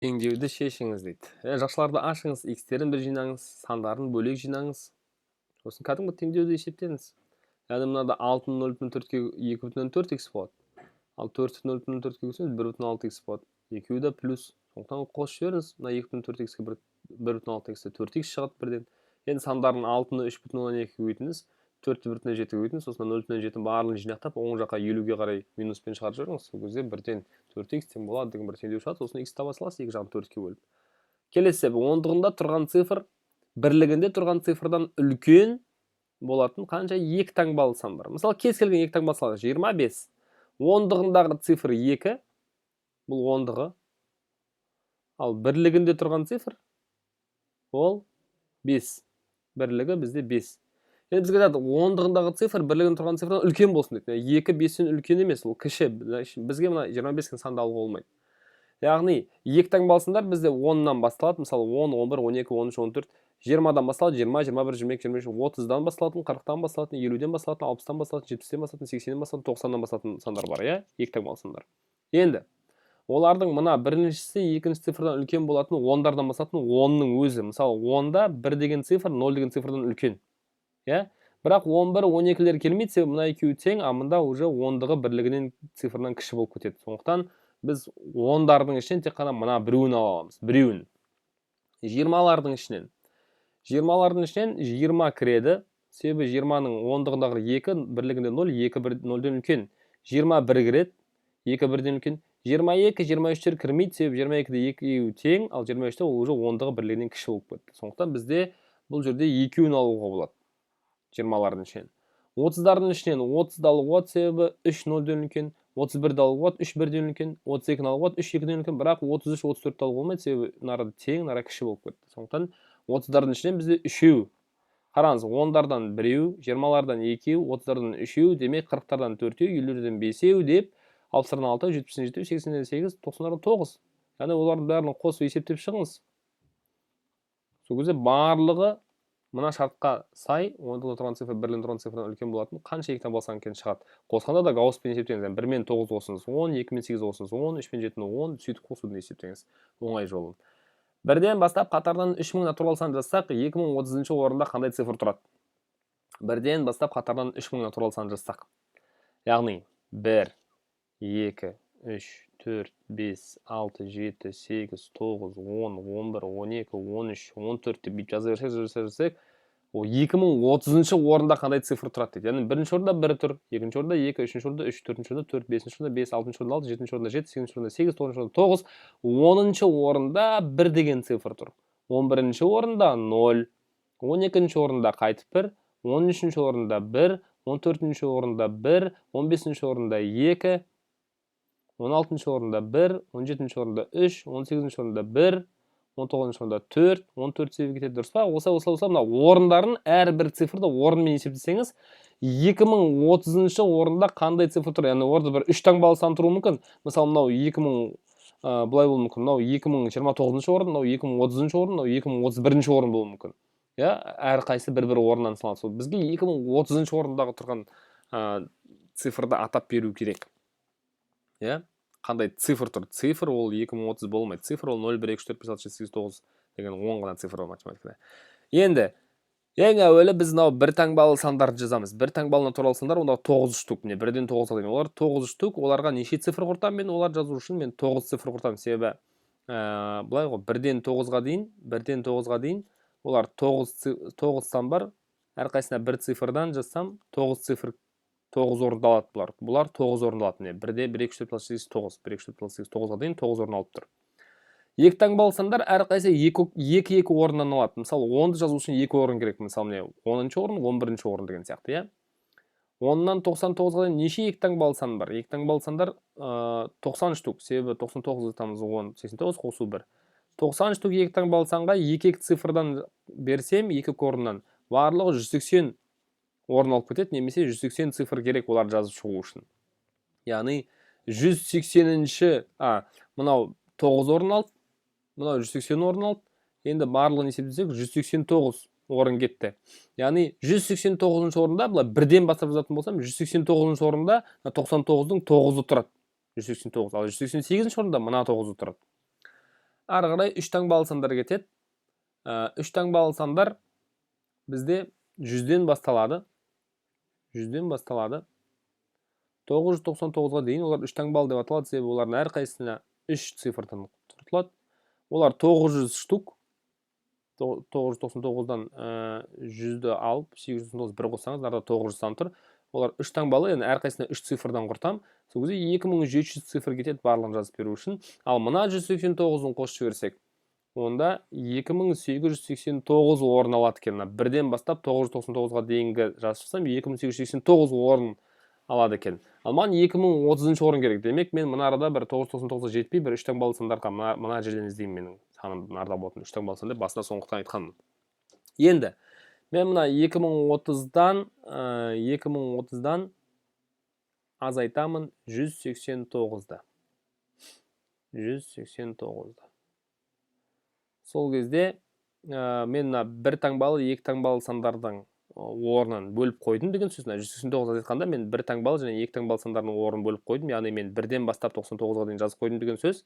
Теңдеуді шешіңіз дейді. Жақшаларды ашыңыз, x-терін бір жинаңыз, сандарын бөлек жинаңыз. Сосын кәдімгі теңдеуді есептеңіз. Яғни мынада алтыны нөл бүтін төртке екі бүтін оннан төрт х болады. Ал төртті нөл бүтін төртке көбейтсеңіз, бір бүтін алты х болады. Екеуі де плюс. Сондықтан қосып жіберіңіз. Мына екі бүтін төрт х-ке бір бүтін алты х-ке төрт х шығады бірден. Енді сандарын алтыны үш бүтін оннан екіге көбейтіңіз, төртті бір бүтін жетіге көбейтіңіз, сосын нөл бүтін жетінің барлығын жинақтап, оң жаққа 50-ге қарай минуспен шығарып жіберіңіз. Сол кезде бірден төрт х тең болады деген бір теңдеу шығады. Сосын х таба саласыз, екі жағын төртке бөліп. Келесі, ондығында тұрған цифр бірлігінде тұрған цифрдан үлкен болатын қанша екі таңбалы сан бар? Мысалы, кез келген екі таңбалы сан 25. Ондығындағы цифр 2, бұл ондығы. Ал бірлігінде тұрған цифр ол 5. Бірлігі бізде 5. Енді бізге айтады, ондығындағы цифр бірлігінде тұрған цифрдан үлкен болсын дейді. 2 5-тен үлкен емес, ол кіші. Бізге мына 25 деген санды алуға болмайды. Яғни екі таңбалы сандар бізде 10-нан басталады. Мысалы, 10, 11, 12, 13, 14, 20-дан басталады, 20, 21, 22, 23, 30-дан басталатын, 40-тан басталатын, 50-ден басталатын, 60-тан басталатын, 70-тен басталатын, 80-ден басталатын, 90-нан басталатын сандар бар, иә, екі таңбалы сандар. Енді олардың мына біріншісі екінші цифрдан үлкен болатын ондардан басталатын онның өзі. Мысалы, 10-да 1 деген цифр 0 деген цифрдан үлкен. Иә? Бірақ 11, 12-лер келмейді, себебі мына екеуі тең, а мында уже ондығы бірлігінен цифрынан кіші болып кетеді. Сондықтан біз ондардың ішінен тек қана мына біреуін ала аламыз, біреуін. Жиырмалардың ішінен. Жиырмалардың ішінен 20 кіреді. Себебі 20-ның ондығындағы 2, бірлігінде 0, 2 бір 0-ден үлкен. 21 кіреді, 2 бірден үлкен. 22, 23-тер кірмейді, себебі 22-де екеуі тең, ал 23-те ол уже ондығы бірлігінен кіші болып кетті. Сондықтан бізде бұл жерде екеуін алуға болады 20-лардың ішінен. 30-дардың ішінен 30-ды алуға болады, себебі 3 нөлден үлкен. 31-ді алуға болады, 3 бірден үлкен. 32-ні алуға болады, 3 екіден үлкен. Бірақ 33, 34-ті алуға болмайды, себебі мынара тең, мынара кіші болып кетті. Сондықтан 30-дардың ішінен бізде үшеу. Қараңыз, ондардан біреу, 20-лардан екеу, 30-дардан үшеу, демек 40-тардан төртеу, 50-лерден бесеу деп, 60-тардан алтау, 70-тен жетеу, 80-ден сегіз, 90-дардан тоғыз. Яғни олардың бәрін қосып есептеп шығыңыз. Сол кезде барлығы мына шартқа сай ондығында тұрған цифр бірлігінде тұрған цифрдан үлкен болатын қанша екі таңбалы сан екені шығады. Қосқанда да Гаусспен есептеңіз. 1 мен 9 қосыңыз 10, 2 мен 8 қосыңыз 10, 3 мен 7-ні 10, сөйтіп қосудың есептеңіз. Оңай жолын. Бірден бастап қатардан 3000 натурал сан жазсақ, 2030 орында қандай цифр тұрады? Бірден бастап қатардан 3000 натурал сан жазсақ. Яғни 1, 2, 3, 4, 5, 6, 7, 8, 9, 10, 11, 12, 13, 14 деп бүйтіп жаза берсек, жаза берсек, ол 2030 орында қандай цифр тұрады дейді. Яғни бірінші орында 1 тұр, екінші орында 2, үшінші орында 3, төртінші орында 4, бесінші орында 5, алтыншы орында 6, жетінші орында 7, сегізінші орында 8, тоғызыншы орында 9, 10-шы орында 1 деген цифр тұр. 11-ші орында 0, 12-ші орында қайтып 1, 13-ші орында 1, 14-ші орында 1, 15-ші орында 2, 16-шы орында 1, 17-ші орында 3, 18-ші орында 1, 19-шы орында 4, 14 себебі кетеді, дұрыс па? Осылай, осылай, осылай мына орындарын, әрбір цифрды орынмен есептесеңіз, 2030 орында қандай цифр тұр? Яғни орында бір үш таңбалы сан тұруы мүмкін. Мысалы, мынау 2000 былай болуы мүмкін. Мынау 2029 орын, мынау 2030 орын, мынау 2031 орын болуы мүмкін. Иә, әрқайсысы бір-бір орыннан саналады. Сол бізге 2030 орындағы тұрған цифрды атап беру керек. Иә? Қандай цифр тұр? Цифр ол 2030 болмайды. Цифр ол 0, 1, 2, 3, 4, 5, 6, 7, 8, 9 деген 10 ғана цифр бар математикада. Енді ең әуелі біз мынау бір таңбалы сандарды жазамыз. Бір таңбалы натурал сандар онда 9 штук. Міне, бірден 9-ға дейін. Олар 9 штук. Оларға неше цифр құртамын мен? Олар жазу үшін мен 9 цифр құртамын. Себебі былай ғой, бірден 9-ға дейін, бірден 9-ға дейін олар 9 сан бар. Әрқайсысына бір цифрдан жазсам, 9 цифр 9 орынды алады бұлар. Бұлар 9 орынды алады. Міне, бірде 1, 2, 3, 4, 5, 6, 7, 9. 1, 2, 3, 4, 5, 6, 9-ға дейін 9 орын алып тұр. Екі таңбалы сандар әрқайсысы екі екі, екі орыннан алады. Мысалы, 10-ды жазу үшін екі орын керек. Мысалы, міне, 10-шы орын, 11-ші орын деген сияқты, иә. 10-нан 99-ға дейін неше екі таңбалы сан бар? Екі таңбалы сандар 90 штук. Себебі 99 айтамыз 10, 89 қосу 1. 90 штук екі таңбалы санға екі екі цифрдан берсем, екі орыннан барлығы 180 орын алып кетеді, немесе 180 цифр керек оларды жазып шығу үшін. Яғни 180-ші, мынау 9 орын алды, мынау 180 орын алды. Енді барлығын есептесек, 189 орын кетті. Яғни 189 орында, былай бірден бастап жазатын болсам, 189 орында 99-дың 9-ы тұрады. 189. Ал 188 орында мына 9-ы тұрады. Ары қарай үш таңбалы сандар кетеді. Үш таңбалы сандар бізде 100-ден басталады. 100-ден басталады. 999-ға дейін олар үш таңбалы деп аталады, себебі олардың әрқайсысына үш цифрдан құртылады. Олар 900 штук. 999-дан 100-ді алып, 899 бір қоссаңыз, мынада 900 сан тұр. Олар үш таңбалы, яғни әрқайсысына үш цифрдан құртам. Сол кезде 2700 цифр кетеді барлығын жазып беру үшін. Ал мына 189-ын қосып жіберсек, онда 2889 орын алады екен. Мына бірден бастап 999-ға дейінгі жазып шықсам, 2889 орын алады екен. Ал маған 2030 орын керек. Демек, мен мына арада бір 999-ға жетпей, бір үш таңбалы сандарға мына жерден іздеймін, менің саным мына арада болатын үш таңбалы сан деп басында соңғыдан айтқанмын. Енді мен мына 2030-дан азайтамын 189-ды. 189-ды. Сол кезде мен мына бір таңбалы, екі таңбалы сандардың орнын бөліп қойдым деген сөз. Мына 189 азайтқанда мен бір таңбалы және екі таңбалы сандардың орнын бөліп қойдым. Яғни мен бірден бастап 99-ға дейін жазып қойдым деген сөз.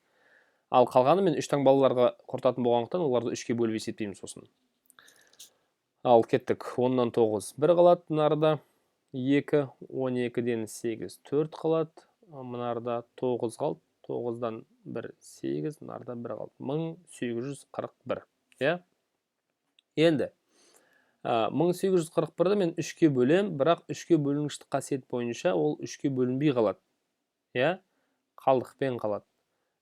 Ал қалғаны мен үш таңбалыларға құртатын болғандықтан, оларды үшке бөліп есептеймін сосын. Ал кеттік. 10-нан 9 бір қалады, мынарда 2, 12-ден 8 4 қалады, мынарда 9 қалды, 9-дан 1 8, мынарда 1 қалды. 1841. Иә? Енді 1841-ді мен 3-ке бөлем, бірақ 3-ке бөлінгіштік қасиет бойынша ол 3-ке бөлінбей қалады. Иә? Қалдықпен қалады.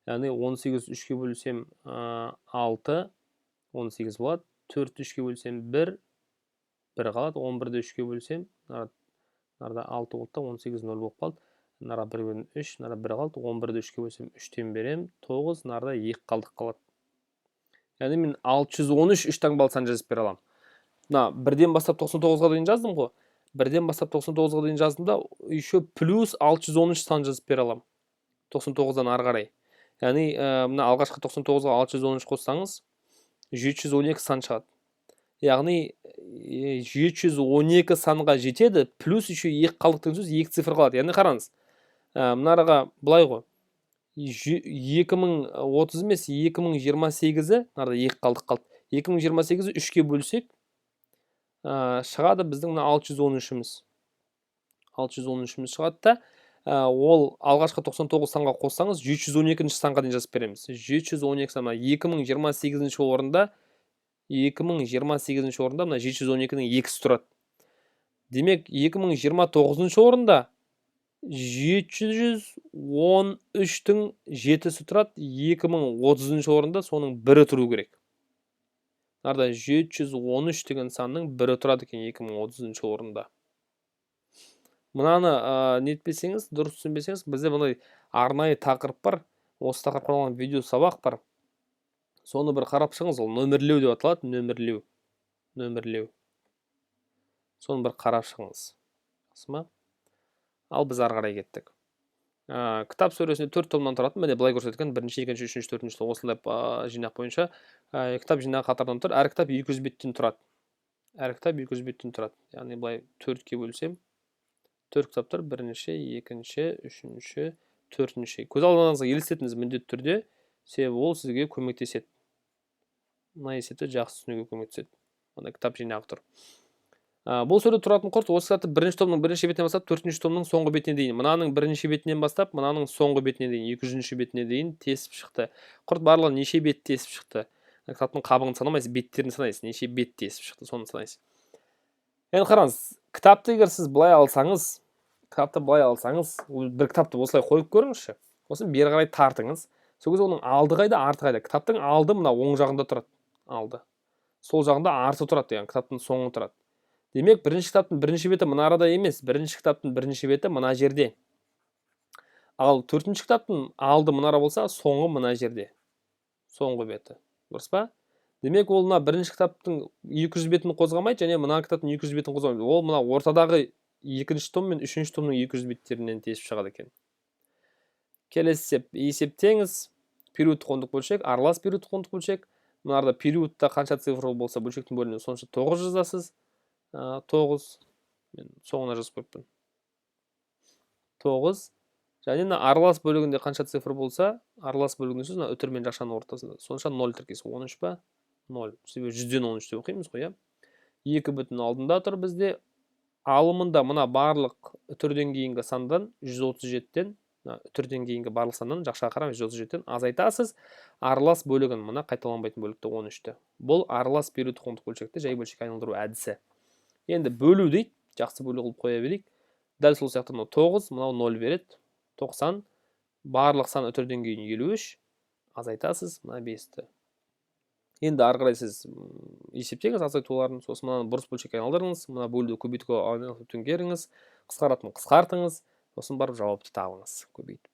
Яғни 18 3-ке бөлсем 6, 18 болады. 4 3-ке бөлсем 1, 1 қалады. 11-ді 3-ке бөлсем, мынарда 6 болды да, 18 0 болып қалды. Мынара 1 бөлім 3, мынара 1 қалды. 11-ді 3-ке бөлсем 3-тен берем, 9, мынарда 2 қалдық қалады. Яғни мен 613 үш таңбалы сан жазып бере аламын. Мына бірден бастап 99-ға дейін жаздым ғой. Бірден бастап 99-ға дейін жаздым да, еще плюс 613 сан жазып бере аламын. 99-дан ары қарай. Яғни мына алғашқы 99-ға 613 қоссаңыз, 712 сан шығады. Яғни 712 санға жетеді, плюс еще 2 қалдық деген сөз, 2 цифр қалады. Яғни қараңыз, мына араға былай ғой. 2030 емес, 2028-і, мынарда 2 қалдық қалды. 2028-і 3-ке бөлсек, шығады біздің мына 613-іміз. 613-іміз шығады да, ол алғашқы 99 санға қоссаңыз, 712 санға дейін жазып береміз. 712 сан, мына 2028 орында, 2028 орында мына 712-нің екісі тұрады. Демек, 2029 орында 713-тің жетісі тұрады, 2030 орында соның бірі тұру керек. Мынарда 713 деген санның бірі тұрады екен 2030 орында. Мынаны нетпесеңіз, дұрыс түсінбесеңіз, бізде бұндай арнайы тақырып бар. Осы тақырыпқа арналған видео сабақ бар. Соны бір қарап шығыңыз, ол нөмірлеу деп аталады, нөмірлеу. Нөмірлеу. Соны бір қарап шығыңыз. Жақсы ма? Ал біз ары қарай кеттік. Кітап сөресінде 4 томнан тұратын, міне былай көрсеткен, бірінші, екінші, үшінші, төртінші том, осындай жинақ бойынша, кітап жинағы қатардан тұр. Әр кітап 200 беттен тұрады. Әр кітап 200 беттен тұрады. Яғни былай 4-ке бөлсем, 4 кітап тұр. Бірінші, екінші, үшінші, төртінші. Көз алдыңызға елестетіңіз міндетті түрде, себебі ол сізге көмектеседі. Мына есепті жақсы түсінуге көмектеседі. Мына кітап жинағы тұр. Бұл сөре тұратын құрт осы кітапты бірінші томның бірінші бетінен бастап төртінші томның соңғы бетіне дейін, мынаның бірінші бетінен бастап мынаның соңғы бетіне дейін, 200-ші бетіне дейін тесіп шықты. Құрт барлығы неше бет тесіп шықты? Кітаптың қабығын санамайсыз, беттерін санайсыз, неше бет тесіп шықты, соны санайсыз. Енді қараңыз, кітапты егер сіз былай алсаңыз, кітапты былай алсаңыз, бір кітапты осылай қойып көріңізші, сосын бері қарай тартыңыз. Сол кезде оның алды қайда, арты қайда? Кітаптың алды мына оң жағында тұрады, алды. Сол жағында арты тұрады, яғни кітаптың соңы тұрады. Демек, бірінші кітаптың бірінші беті мына арада емес, бірінші кітаптың бірінші беті мына жерде. Ал төртінші кітаптың алды мына ара болса, соңы мына жерде. Соңғы беті. Дұрыс па? Демек, ол мына бірінші кітаптың 200 бетін қозғамайды және мына кітаптың 200 бетін қозғамайды. Ол мына ортадағы екінші том мен үшінші томның 200 беттерінен тесіп шығады екен. Келесі есеп, есептеңіз. Периодтық ондық бөлшек, аралас периодтық ондық бөлшек. Мынарда периодта қанша цифр болса, бөлшектің бөліміне сонша 9 жазасыз. 9, мен соңына жазып қойыппын. 9 Және мына аралас бөлігінде қанша цифр болса, аралас бөлігінде сөз мына үтір мен жақшаның ортасында, сонша 0 тіркесі. 13 па? 0. Себебі 113 деп оқимыз ғой, иә? 2 бүтін алдында тұр бізде. Алымында мына барлық үтірден кейінгі сандан 137-тен, мына үтірден кейінгі барлық саннан жақшаға қарамай 137-тен азайтасыз. Аралас бөлігін, мына қайталанбайтын бөлікті 13-ті. Бұл аралас беру тұқымдық бөлшекті жай бөлшекке айналдыру әдісі. Енді бөлу дейді, жақсы бөлу қылып қоя берейік. Дәл сол сияқты мынау 9, мынау 0 береді. 90, барлық сан үтірден кейін 53, азайтасыз мына 5-ті. Енді ары қарай сіз есептеңіз азайтуларын, сосын мынаны бұрыс бөлшекке айналдырыңыз, мына бөлуді көбейтуге айналдырып төңкеріңіз, қысқаратынын қысқартыңыз, сосын барып жауапты табыңыз көбейтіп.